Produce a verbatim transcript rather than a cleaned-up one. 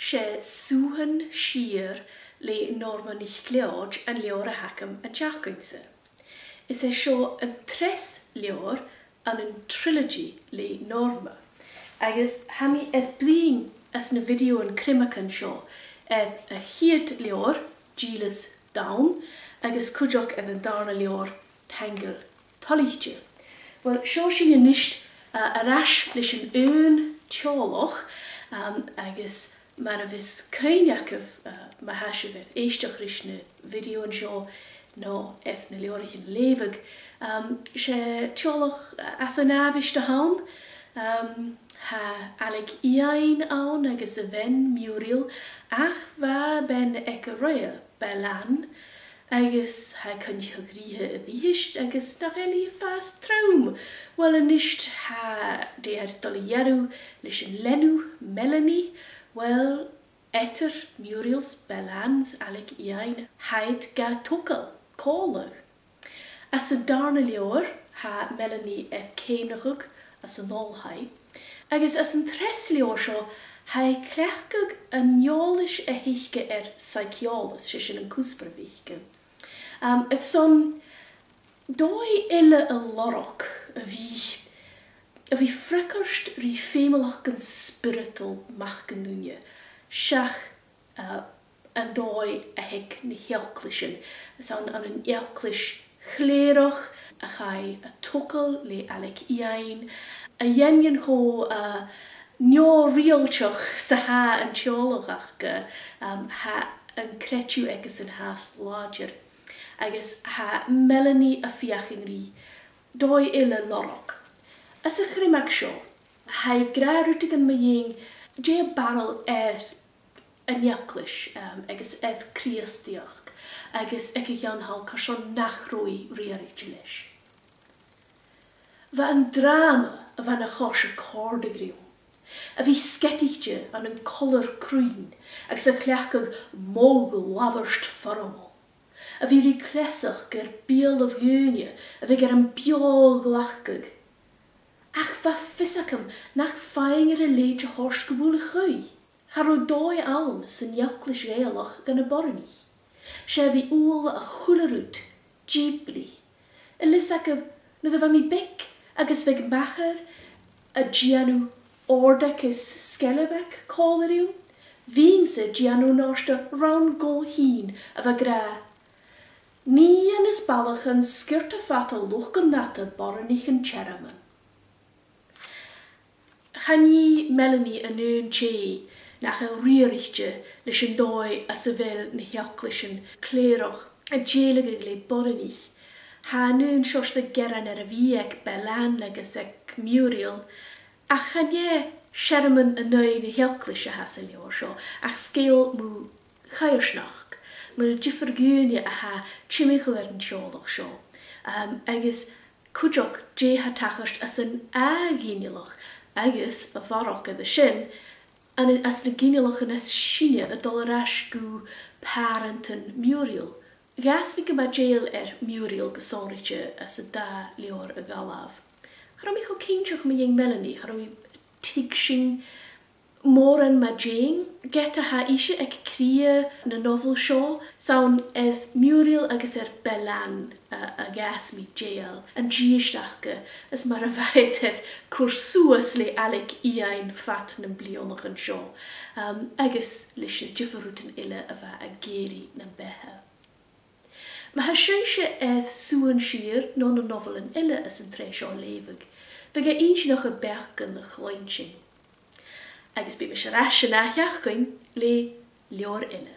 'S e Suain Siar le Norma NicLeòid an leabhar a th' agam an t-seachdain-sa. Is e seo an treas leabhar ann an trilogy le Norma. Agus tha mi air bruidhinn anns na bhidiothan cruinneachaidh seo air a' chiad leabhar, Dìleas Donn, agus cuideachd air an dàrna leabhar, Taingeil Toilichte. Uill, seo sinn a-nis, uh, air ais leis an aon teaghlach, um, agus mar a bhios cuimhne agaibh, uh, ma tha sibh air èisteachd ris na bhidiothan seo no air na leabhraichean a leughadh, um, 's e teaghlach, uh, às an àbhaist a th' ann. Um, tha Ailig Iain ann agus a bhean Muriel, ach bha bean aig a roimhe, Bellann, agus tha i a' coinneachadh rithe a-rithist agus nach eil i a' fàs trom. Uill, a-nis, tha, dè tha air a dhol a dhèanamh leis an leanabh, Melanie? Uill, eadar Muriel 's Bellann 's Ailig Iain, tha iad ga togail còmhla. Anns an dàrna leabhar, tha Melanie air ceumnachadh anns an oilthigh. Agus anns an treas leabhar seo, tha i a' cleachdadh an eòlais a th' aice air psych-eòlas, 's e sin an cuspair a bh' aice. Um, airson dòigh eile a lorg a bhith, a bhith a' freagairt ri feumalachdan spioradail mac an duine, seach, uh, an dòigh a th' aig na h-eaglaisean. 'S ann ann an eaglais chlèireach a chaidh a togail le Ailig Iain, a dh'aindeoin cho, uh, neo-riaghailteach 's a tha an teaghlach aca, um, tha an creideamh aigesan fhathast làidir. Agus tha Melanie a' feuchainn ri dòigh eile a lorg. Anns a' chruinneachadh seo, tha i ag ràdh rudeigin mu dheidhinn dè a' barail air an eaglais, um, agus air Crìosdaidheachd, agus aig a' cheann thall carson nach robh i riaraichte leis. Bha an dràma a bha na chois a' còrdadh rium, a bhith sgeadaichte ann an colar cruinn agus a' cleachdadh modh labhairt foirmeil, a bhith ri cleasachd air beulaibh dhaoine a bhiodh air am beò a ghlacadh. Ach bha fios agam nach fhaighinn air a leithid a thoirt gu buil a' chaoidh. Cha robh dòigh ann san eaglais Ghàidhealach dha na boireannaich. 'S e a bhith umhail a h-uile rud, dìoplaidh. A bheil fhios agaibh, nuair a bha mi beag agus bhiodh m' athair a' dèanamh òrdag is sgeilp bheag còmhla rium, bhithinn-sa a' dèanamh an òrd rann dhomh fhìn a bha ag ràdh, "Nighean is ballachan, sgiorta fada, luchd-fhada, boireannaich an t-searmon." Chan i Melanie an aon tè nach eil riaraichte leis an dòigh anns a bheil na h-eaglaisean clèireach a' dèiligeadh le boireannaich. Tha an aon seòrsa gearan air a bhith aig Bellann agus aig Muriel, ach chan e searmon an aghaidh na h-eaglais a th' anns an leabhar seo, ach sgeul mu choimhearsnachd, mu na diofar dhaoine a tha timcheall air an teaghlach seo, um, agus cuideachd dè tha a' tachairt anns an ath ghinealach agus, a bharrachd air sin, an, anns na ginealaichean as sine a' dol air ais gu pàrantan Muriel. Dh'fhàs mi gu math dèidheil air Muriel gu sònraichte anns an dà leabhar a dh'fhalbh. Cha robh mi cho cinnteach mu dheidhinn Melanie, cha robh mi a' tuigsinn mòran mu dheidhinn, ged a tha ise aig cridhe na nobhail seo, 's ann air Muriel agus air Bellann a, a dh'fhàs mi dèidheil, an dithis aca, is mar a bha iad air cur suas le Ailig Iain fad nam bliadhnaichean seo, um, agus leis na diofar rudan eile a bha ag èirigh nam beatha. Ma tha sibhse air Suain Siar no na nobhailean eile anns an t-sreath seo a leughadh, bhiodh e inntinneach ur beachdan a chluinntinn. Agus bidh mise air ais an ath-sheachdain le leabhar eile.